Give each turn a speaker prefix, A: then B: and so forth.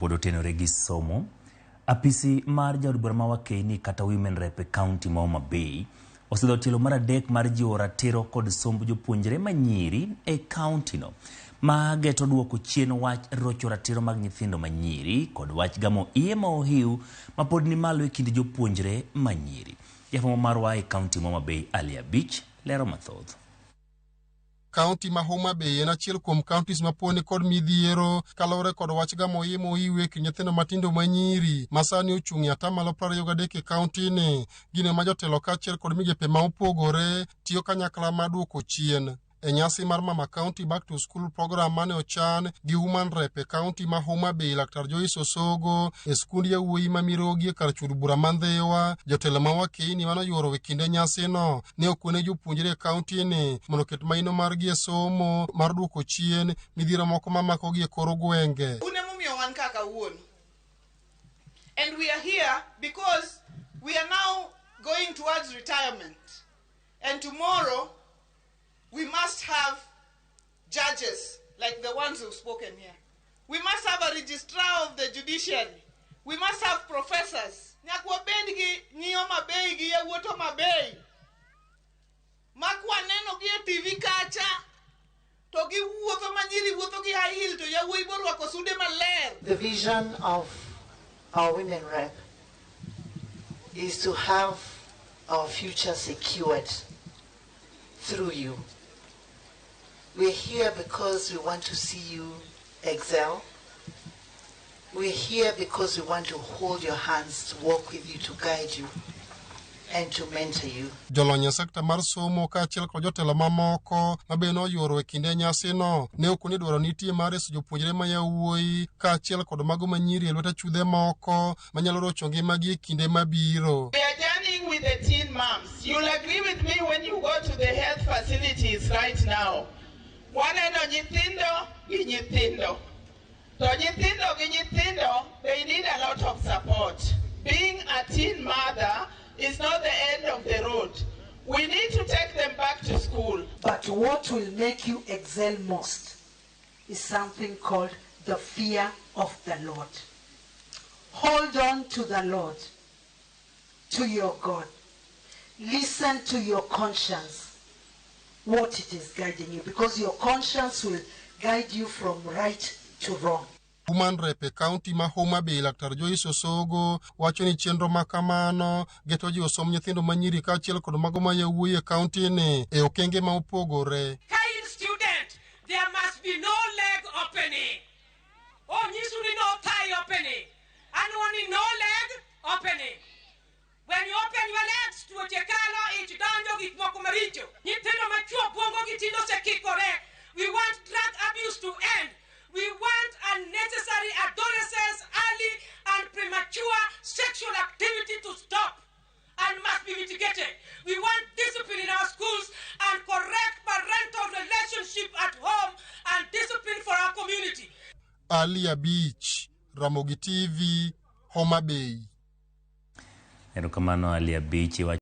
A: Pod otenore gi somo, apisi mar jaod bura ma Wakeini kata Women Rep e kaunti ma Homa Bay osedho tielo mar adek mar jiwo ratiro kod somb jopuonjre ma nyiri e kauntino ma geto duoko chien wach rocho ratiro mag nyithindo ma nyiri kod wach gamo iye ma ohiw ma pod ni malo e kind jopuonjre ma nyiri. Jafwambo marwa e kaunti ma Homa Bay Ali Abich lero mathoth.
B: Kaunti ma Homa Bay en achiel kuom counties ma pod nikod midhiero kaluwore kod wach gamo iye mohiu e kind nyithindo matindo ma nyiri ma sani ochung' e atamalo 23 e kaunti ni. Gino ma jotelo kaachiel kod migepe ma opogore tiyo kanyakla mar duoko chien. E nyasi mar Mama County Back to School program mane ochan gi Woman Rep e kaunti ma Homa Bay, Laktar Joyce Osogo e skund yawuoyi ma Mirogi e kar chud bura ma Ndhiwa, jotelo ma Wakeini mane oyuoro e kinde nyasino ne okwene jopuonjre e kaunti ni mondo oket maino margi e somo mar duoko chien midhiero moko mamakogi e kor gwenge.
C: Un emomiyo wan ka kawuono. And we are here because we are now going towards retirement. And tomorrow we must have judges like the ones who've spoken here. We must have a registrar of the judiciary. We must have professors. Nyaka wabed gi nyi Homa Bay gi yawuot Homa Bay. Ma kwaneno gi e TV kacha to giwuotho ma nyiri wuotho gi high heel to yawuoyi borwako sude maler.
D: The vision of our women rep is to have our future secured through you. We're here because we want to see you excel. We're here because we want to hold your hands, to walk with you, to guide you, and to mentor you.
B: Jolony e sekta mar somo kaachiel kod jotelo mamoko ma be noyuoro e kinde nyasino ne okoni dwaro nitie mar reso jopuonjre ma yawuoyi kaachiel kod mago ma nyiri e lwet achudhe moko manyalo rocho ngimagi e kinde mabiro.
E: We are journeying with the teen moms. You'll agree with me when you go to the health facilities right now. Waneno nyithindo gi nyithindo. To nyithindo gi nyithindo, they need a lot of support. Being a teen mother is not the end of the road. We need to take them back to school.
D: But what will make you excel most is something called the fear of the Lord. Hold on to the Lord, to your God. Listen to your conscience, what it is guiding you, because your conscience will guide you from right to wrong.
B: Woman Rep e kaunti ma Homa Bay Laktar Joyce Osogo wacho ni chenro ma kamano geto jiwo somb nyithindo ma nyiri kaachiel kod mago ma yawuoyi e kaunti ni e okenge ma opogore.
F: Ka in student, there must be no leg opening. Onyisu ni no thigh opening. Anwo ni no leg opening. When you open your legs, tuoche kalo, ich donjo, gik moko maricho. Nyithindo machuo bwongo gi tinde osekikore. We want drug abuse to end. We want unnecessary adolescence, early and premature sexual activity to stop and must be mitigated. We want discipline in our schools and correct parental relationship at home and discipline for our community.
B: Ali Abich, Ramogi TV, Homa Bay.
A: Erokamano Ali Abich.